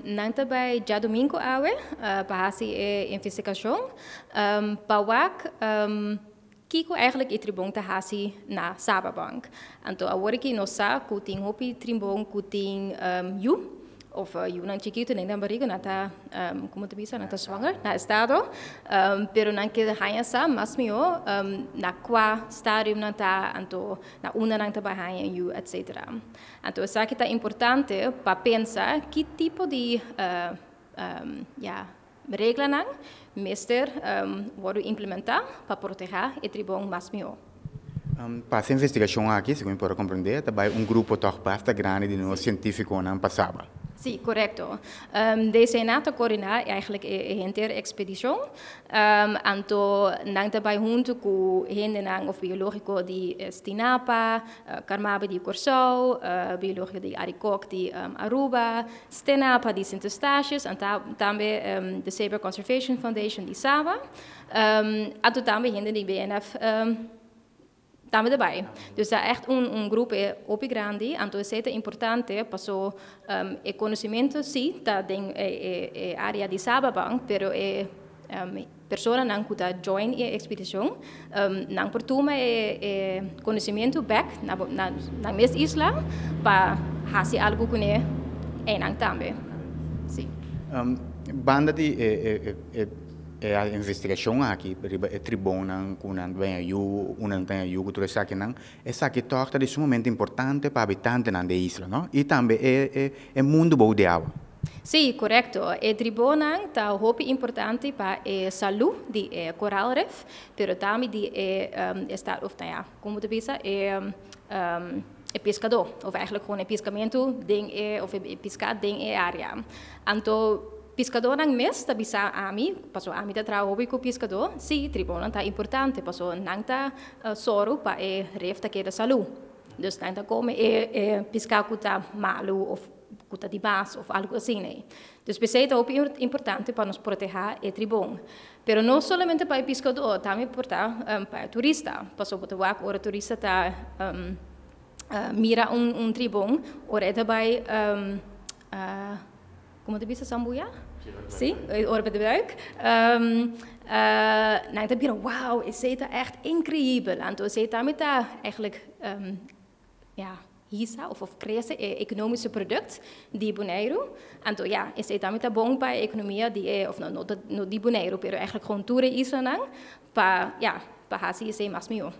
Nan ta bai djadumingu awe pa hasi e investigashon pa wak kiko eigenlijk e tribon ta hasi na Saba Bank. Anto awor aki nos sa ku tin hopi tribon ku tin yu of yunan chikitu den nan bariga, nan ta, komo ta bisa, nan ta zwanger, na estado, pero nan ke haña sa mas mihó na kua stadium nan ta, anto na unda nan ta bai haña yu, etcetera. Anto esaki ta importante pa pensa ki tipo di ya, reglanan mester wòrdu implementá pa protehá e tribon mas mihó. Pa hasi investigashon aki, segun mi por a komprendé, ta bai un grupo tòg basta grandi di nos sientífikonan pa Saba. Sí, korekto. DCNA ta koordiná eigenlijk e henter ekspedishon. Anto nan ta bai huntu ku hendenan of biológiko di Stinapa, Carmabi di Kòrsou, biológiko di Arikok di Aruba, Stenapa di Sint Eustatius, en tambe de Seabear Conservation Foundation di Saba. Anto tambe hende di WNF tambe ta bai. Dus ta echt un grupo hopi grandi, anto esei ta importante paso e konosementu si ta den e área di Saba Bank, pero e personanan ku ta join e ekspedishon nan por tuma e konosementu bèk na nan mes isla pa hasi algu kuné einan tambe. Si. Banda di e investigashon aki riba e tribonnan ku nan ta baña yu, unda nan ta baña yu ku tur esakinan, esaki tòg ta di sumamente importante pa habitantenan di e isla, no? I tambe e mundu bou di awa. Sí, korekto. E tribonnan ta hopi importante pa e salú di e koralrif, pero tambe di e estado, of nou ja, komo ta bisa, e piskadó, of eigenlijk gewoon e piskamentu den e, of e piská den e área. Anto piskadónan mes ta bisa ami, pasobra ami ta traha hopi ku piskadó, sí, tribonnan ta importante, pasobra nan ta sòru pa e rif ta keda salú. Dus nan ta kome e piská ku ta malu of ku ta di mas of algu asina. Dus p'esei ta hopi importante pa nos protehá e tribon. Pero no solamente pa e piskadó, tambe por ta pa e turista, pasobra bo ta wak ora turista ta mira un tribon, ora e ta bai, komo ta bisa, sambuya? Sí, ora bo ta duik, nan ta bira, wow, esei ta ègt inkreibel. Anto esei tambe ta eigenlijk, ja, hisa of krese e ekonomische produkt di Boneiru. Anto ja, esei tambe ta bon pa e ekonomia di e, of no, no di Boneiru, pero eigenlijk gewoon tur e islanan pa, ja, pa hasi esei mas mihó.